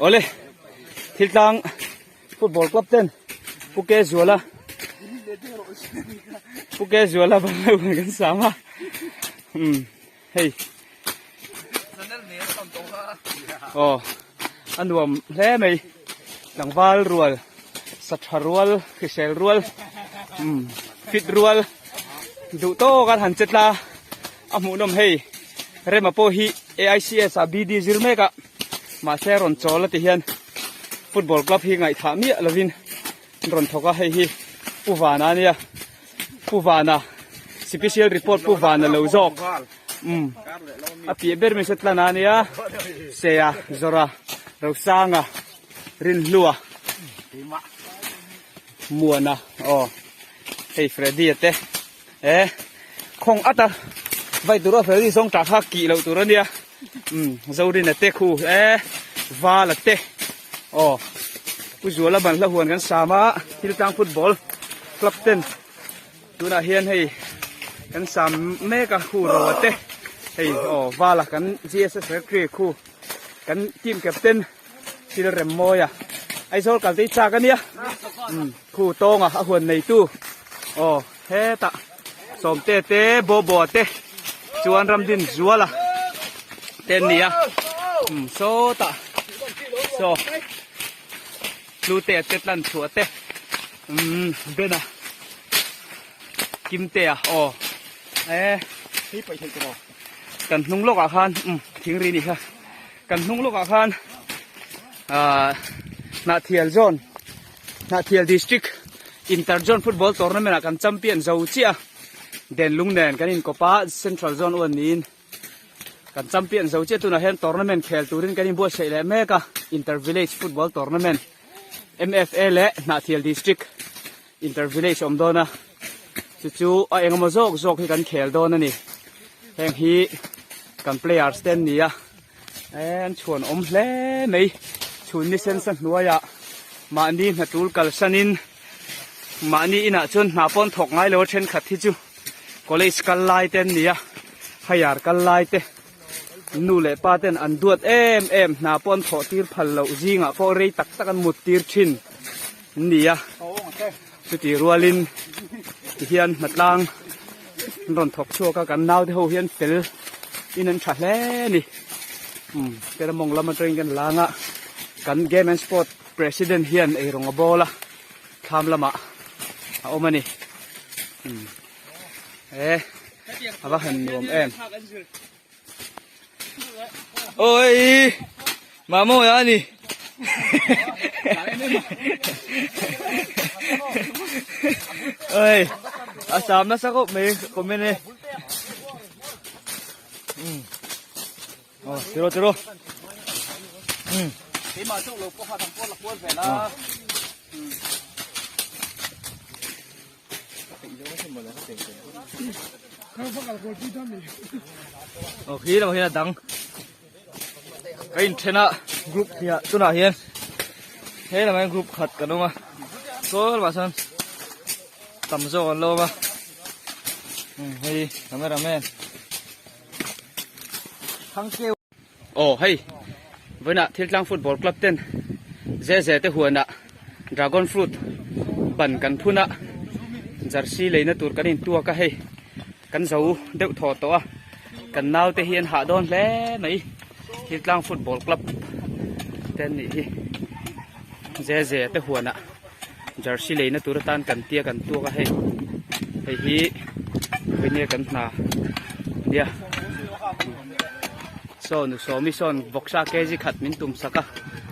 Awle thil tlang football club ten Pu Ke Zuala Pu Ke Zuala banglo kan sam a um hei aw a nuam hle mai tlangval rual sa tha rual hrisel rual um fit rual duh tawk an han che tla a hmuhnawm hei rema pawh hi AICS ah BD zir mek a mahse a rawn chawl a ti hian football club hi ngaihthah miah lovin an rawn thawk a hei hi Pu Vana a nia Pu Vana special report Pu Vana lo zawk um a piah ber mai saw tlan a nia Seia Zawra Rosanga Rinhlua Muana aw hei Freddy a te e khawng ata vai tur a Freddy zawng tah kha kih loh tur a nia um Zorina te khu e Vala te aw Pu Zuala ban hla huan kan sam a thil tlang football club ten tunah hian hei kan sam mek a khu Roa te hei aw Vala kan GSS secretary khu kan team captain thil rem mawi a Aizawl kal te hi chak a nia umm khu tawnga a huan neitu aw hetah sawmte te bawbaw te chuan ramdin zuala te an ni a umm sawtah saw hlute te tlan chhuah te umm bena kimtea aw e kan hnung lawkah khan umm thingri ni kha. Kan hnung lawkah khan ahh Hnahthial zone Hnahthial district inter zone football tournament ah kan champion zo chiah a Denlung nen kan inkawp a central zone uan niin kan champion zo chiah tunah hian tournament khel turin kan inbuatsaih leh mek a inter village football tournament M_F_A leh Hnahthial district inter village awm dawn a chu chu a engemaw zawk zawk hi kan khel dawn a ni heng hi kan players te an ni a eh an chhuan awm hle mai chhun ni sen sa hnuaiah mahni hna tul kalsanin mahni inah chuan hna pawh an thawk ngai lo a thenkhat hi chu college kal lai te an ni a higher kal lai te nu leh pa ten an duat em em hna pawh an thawh tir phal loh zingah pawh rei tak tak an mut tir thin. An ni a chuti rualin tihian hnatlang an rawn thawk chhuak a kan naute ho hian fel in an tha hle a ni umm teramawng lam atangin kan lang a kan game and sport president hian eirawng a bawl a thlam lamah a awm a ni umm e a va han nuam em. Oi mamo ya ni oi a sam nasa khawp mai comment e um oh tiro tiro um keimah chauh lo pawh kha dang pawh la kual vel a Aw khi lamah hian a dang ka inthen a group hnih tunah hian he lamah hian group khat kan awm a saw lamah sawn tam zawk an lo awm a hei cameraman Aw hei vawiinah Thiltlang Football Club ten Zeze te huanah Dragon Fruit ban kan phun a jersey leina tur kan intuak a hei kan zo deuh thaw tawh a kan naute hi an hah dawn hle mai Thiltlang Football Club te an nih hi Zeze te huanah jersey leina tur atan kan tia kan tuak a hei hei hi vawinia kan hna nia. Saw nu sawmi sawn vawksa kg khat min tum sak a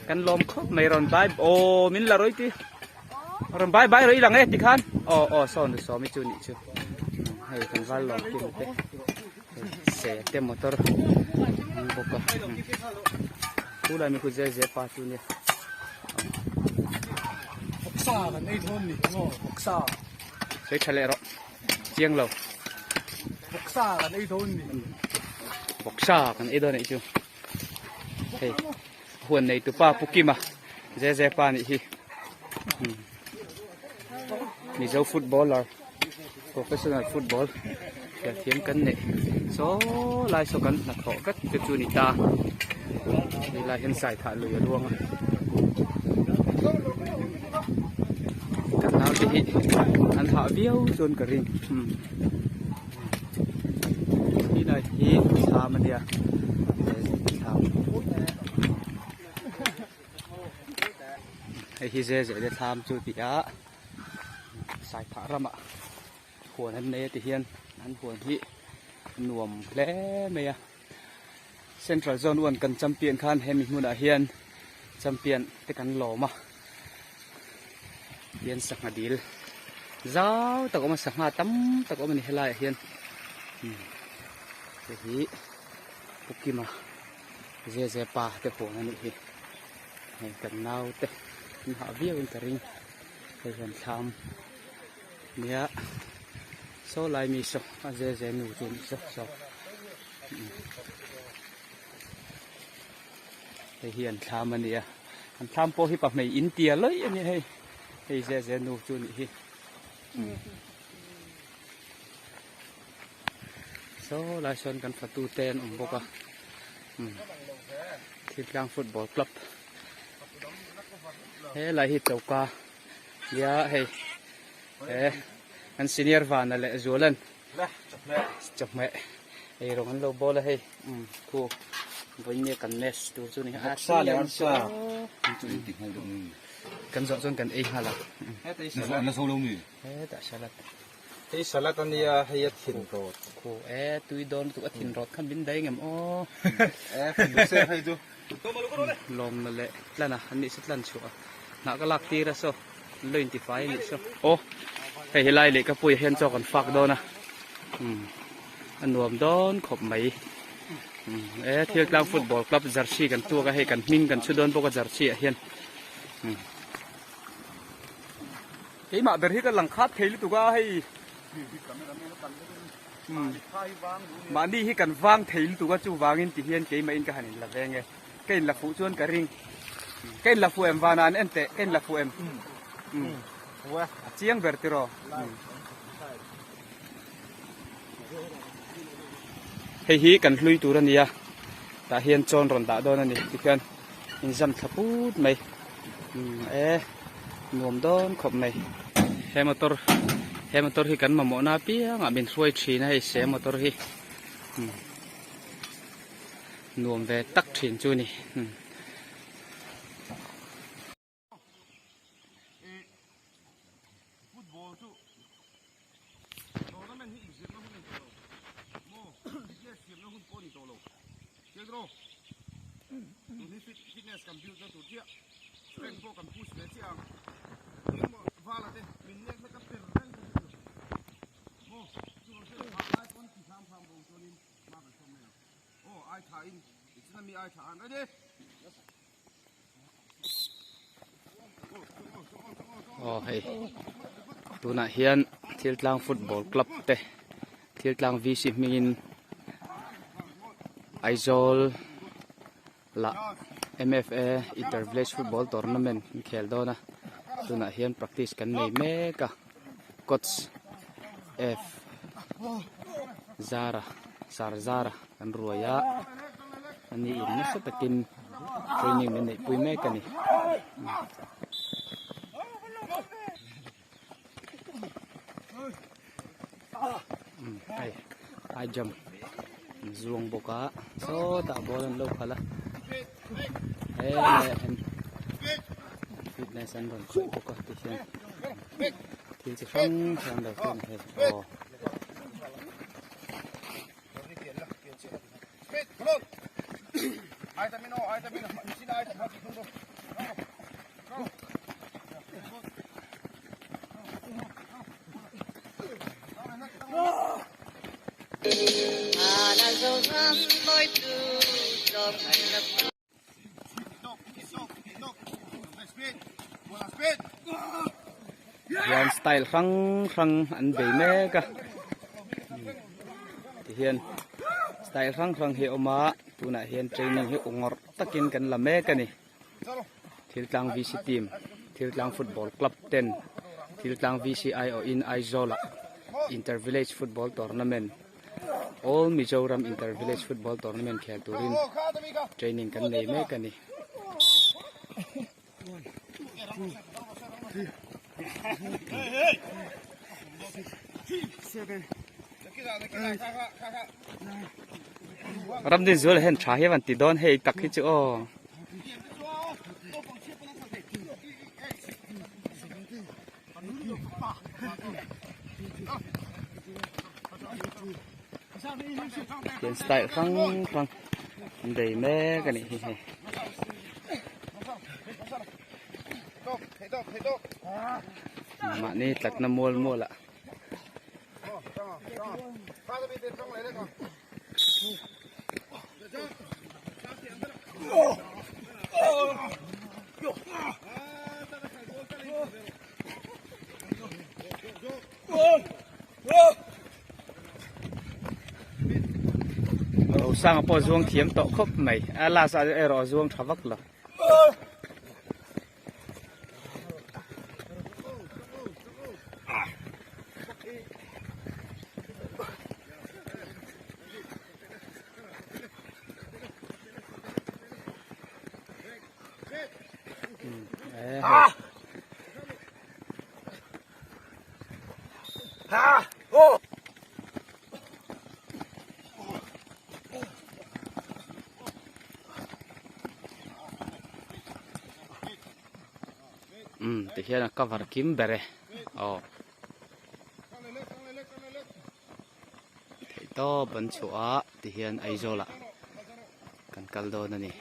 kan lawm khawp mai rawn bai aw min la rawi ti rawn bai bai rawi lang e tikhan aw aw saw nu sawmi chu nih chu hei kan val lawm kim te se te motor an bawk a chu lai mi khu zel zel pa chu nia vawksa kan ei dawn ni maw vawksa sawi tha leh rawh. Chiang lo. Vawksa kan ei dawn ni. Vawksa kan ei dawn anih chu. Hei huan nei tu pa Pu Kima Zeze pa nih hi. Mizo footballer professional football thiam kan nei. Saw lai saw kan hnathawh vek te chu ni ta. Helai hian saithah lui a luang a kan naute hi an hah viau chuan ka ring umm helai hi thlam a nia thlam hei hi ze zeh te thlam chu ti a saithah ramah huan an nei a ti hian an huan hi nuam hle mai a. Central Zone 1 kan champion khan hemi hmunah hian champion te kan lawm a hian sangha dil zau tak a awm a sangha tam tak a awm a ni helaiah hian hei hi Pu Kima Zeze pa te huan a nih hi hei kan naute an hah viau in ka ring hei hian thlam nia saw lai mi saw a Zeze nu chu a nih saw saw. Hei hi an thlam a ni a an thlam pawh hi pahmei in tia lawih a ni hei hei zeh zeh nu chu a nih hi saw lai sawn kan fatu te an awm bawk a thiltlang football club helai hi choka nia hei he kan senior vana leh zualan. Chawhmeh ei rawng an lo bawl a hei umm khu vawiin nge kan mess tur chu ni a Sa leh arsa kan zawh chuan kan ei nghal a an la zo lo mi hetah salad hei salad a nia hei a thin rawt khu e tui dawn lutuk a thin rawt khan min daih ngem aw e hei chu lawmna leh tlan a an nih chu tlan chhuah a hnah ka lak tir a saw. An lo intifai a nih chu. Aw hei helai leh ka puiah hian chaw kan fak dawn a umm a nuam dawn khawp mai umm e Thiltlang football club jersey kan tuak a hei kan hming kan chhu dawn bawk a jersey ah hian umm. Keimah ber hi ka lang khat thei lutuk a hei umm mahni hi kan vang thei lutuk a chuvangin tihian keimah in ka han inla veng e. Ka in la fuh chuan ka ring. Ka in la fuh em vana an en teh ka in la fuh em. A chiang ber tiraw. Hei hi kan hlui tur a nia. Tah hian chawn rawn dah dawn a ni tikhian inzam thla put mai. E nuam dawn khawp mai. He motor he motor hi kan mamawhna apiangah min hruai thin a hei se motor hi. Nuam ve tak thin chu ni. Aw hei tunah hian Thiltlang football club te Thiltlang VC hmingin Aizawl lah MFA inter village football tournament an khel dawn a tunah hian practice kan nei mek a coach F Zara Sarzara. Kan ruai a, ani in nasa takin training min neih pui mek a ni. Hei high jump an zuang bawk a sawtah ball an lo khalh a helaiah hian fitness an rawn khawih bawk a tihian thil chi hrang hrang lo te a ni hei aw. Hian style hrang hrang an bei mek a tihian style hrang hrang hi a awm a tunah hian training hi ungawrh takin kan la mek a ni Thiltlang VC team Thiltlang football club ten Thiltlang VC aiawhin Aizawl ah inter village football tournament. All Mizoram Inter Village Football Tournament khel turin training kan nei mek a ni. Ramdin zual hian tha hi a van ti dawn hei tak hi chu aw. Hian style hrang hrang an bei mek a nih hi hei. Mahni tlatna mual mual ah. Rosanga pawh zuang thiam tawh khawp mai a last ah erawh a zuang tha vak lo. Umm ti hian a cover kim ber e aw theih tawp an chhuah a ti hian Aizawl ah kan kal dawn a ni.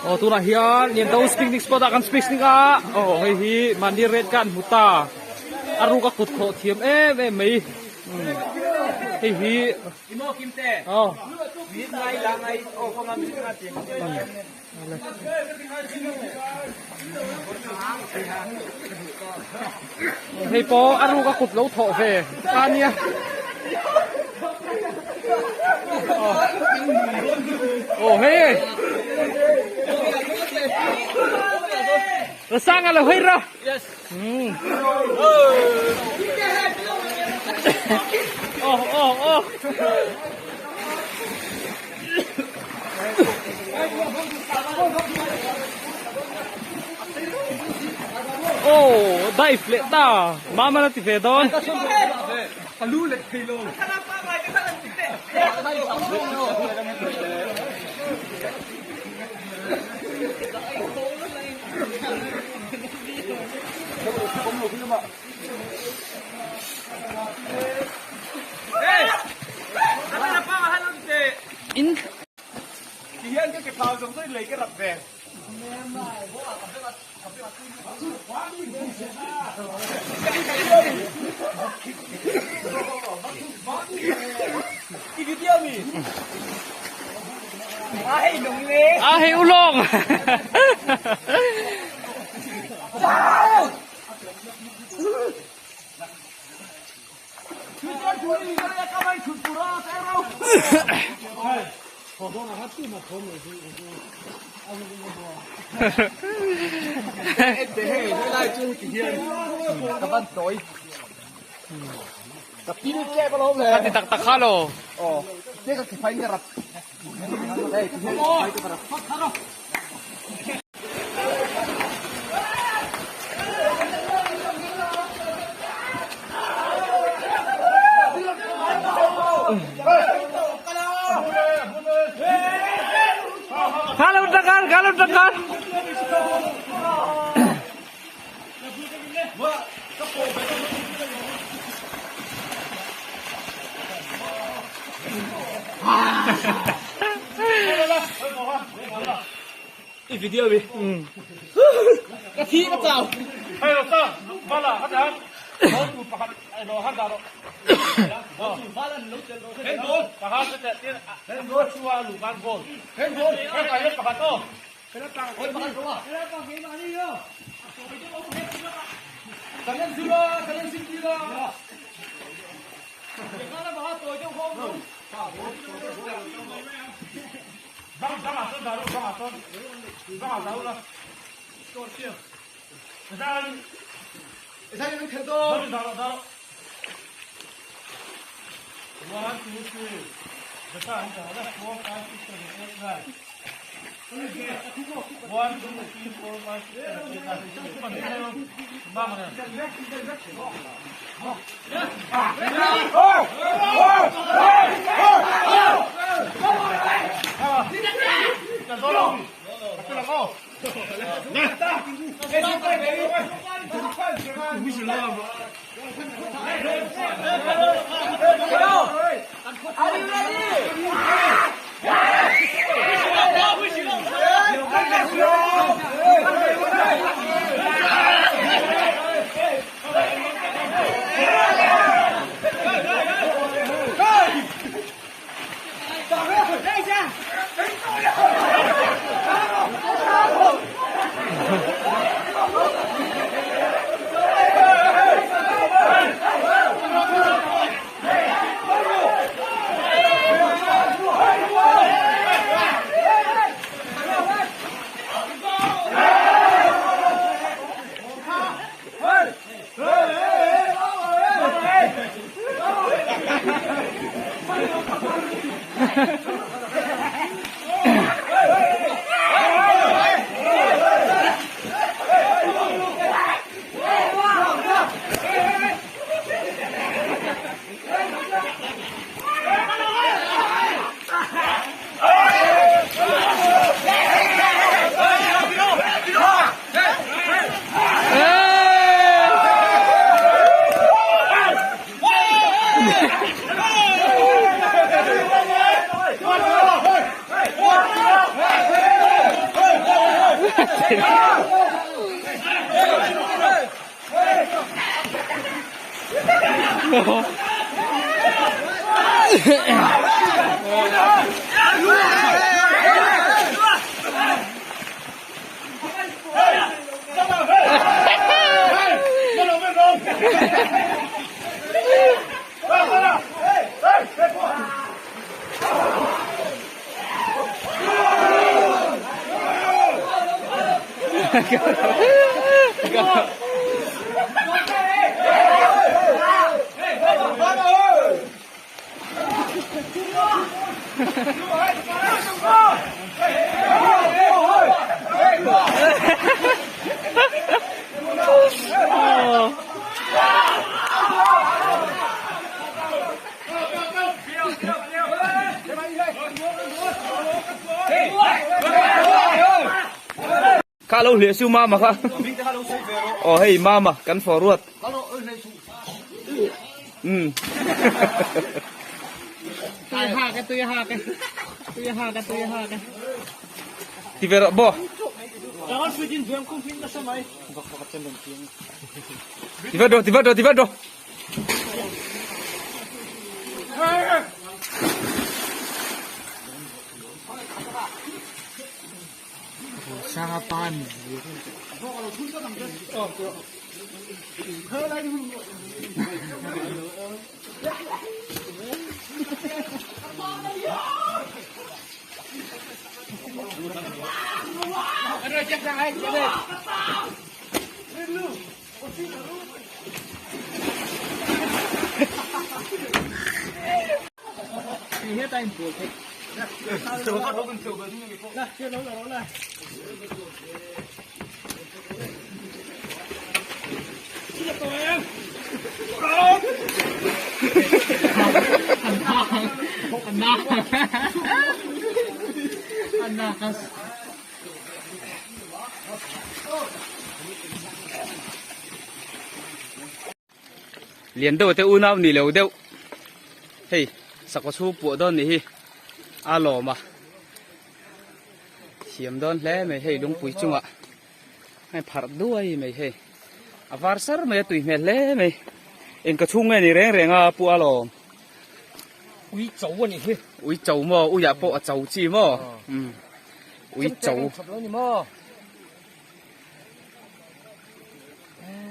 Aw tunah hian Lianto picnic spot ah kan picnic a aw hei hi mahni red ka an hmu ta a ruk a kut khawh thiam em em mai hei hi aw. Hei pawh a ruk a kut lo thawh ve ta nia. Aw hei. Rasanga lo hei ra. Yes. Oh oh oh. Oh, dive leh ta. Mama na ti ve dawn. In A hei ulawng. Ka ti tak tak kha lo. Kha lo takar, kha lo takar. Kha lo hliah su mama kha. Aw hei mama kan forward. Um. Tui ha ka tui ha ka tui ha ka tui ha ka. Ti ve rawh bo. Ti vat rawh ti vat rawh ti vat rawh. Lian deuh te unau ni lo deuh hei sakhaw chhung puah dawn nih hi a lawm a thiam dawn hle mai hei lungpui chungah hei pharh duai mai hei a var sar mai a tui hmel hle mai eng ka chhung nge ni reng reng a pu a lawm ui cho a nih hi ui cho maw uiah pawh a cho chi maw um ui cho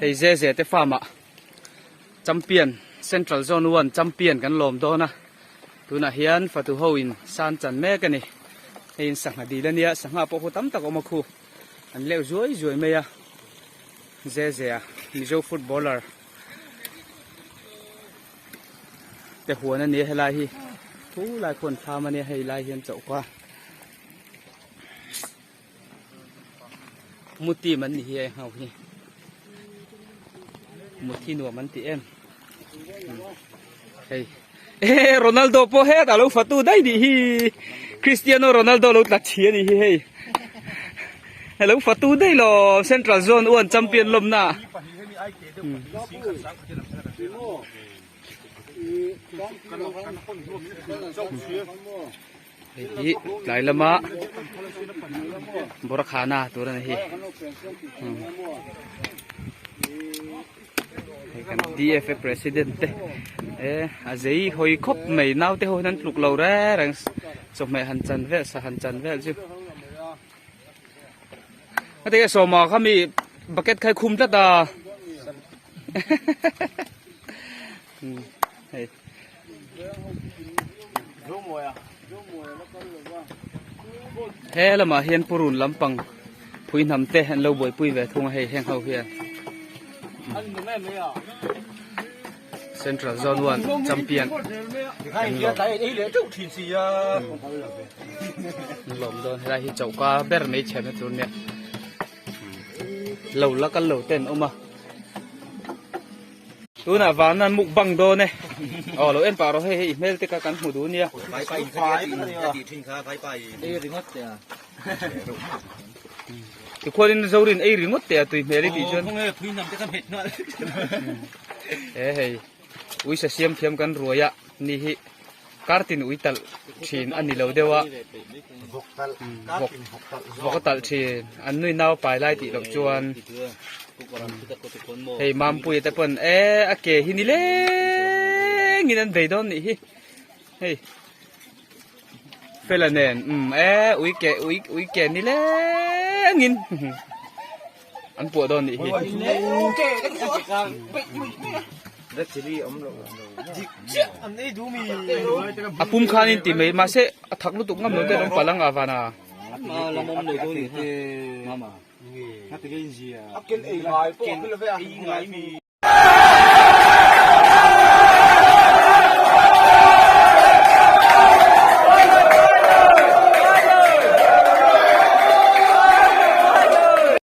hei ze ze te farm ah champion Central Zone 1 champion kan lawm dawn a tunah hian fatu ho in san chan mek a ni hei in sangha dil ania sangha pawh khu tam tak a awm a khu an leuh zuai zuai mai a Zezea Mizo footballer te huan a nia helai hi thu lai khuan thlam a nia hei lai hian choka Muti man ni hi a hau hi muthi nuam an ti em hei e Ronaldo pawh hetah lo fatu daih nih hi Cristiano Ronaldo lo tla thi a ni hi hei lo fatu daih lo Central Zone 1 champion lawmna Hei hi tlai lama Borakhana tur a ni hi hei kan DFA president te e a zei hawi khawp mai naute ho hian an tluk lo reng reng chawhmeh han chan vel sa han chan vel chu a ti nge sawma kha mi bucket kha i khum tlat a hei. He lamah hian purun lampang phui hnam te an lo buaipui ve thung a hei heng ho hian Central Zone 1 champion an lawm dawn helai hi choka ber mai chhemna tur nia lo la kal lo te an awm a. Tunah van an mukbang dawn e. Aw lo en pah rawh hei hei i hmel te kha kan hmu duh nia. Tikhuanin Zorin ei ringawt teh a tui hmel i tih chuan. E hei uisa siam thiam kan ruai a ni hi kartin ui talh thin a ni lo deuh a. Vawk a talh thin an nui nau pai lai tih loh chuan. Hei Mampuia te pawn e a ke hi ni lengin an bei dawn nih hi hei fela nen um e ui ke ui ui ke ni lengin an puah dawn nih hi a pum khanin ti mai mahse a thak lutuk ngam lo te an awm palh ang a vana.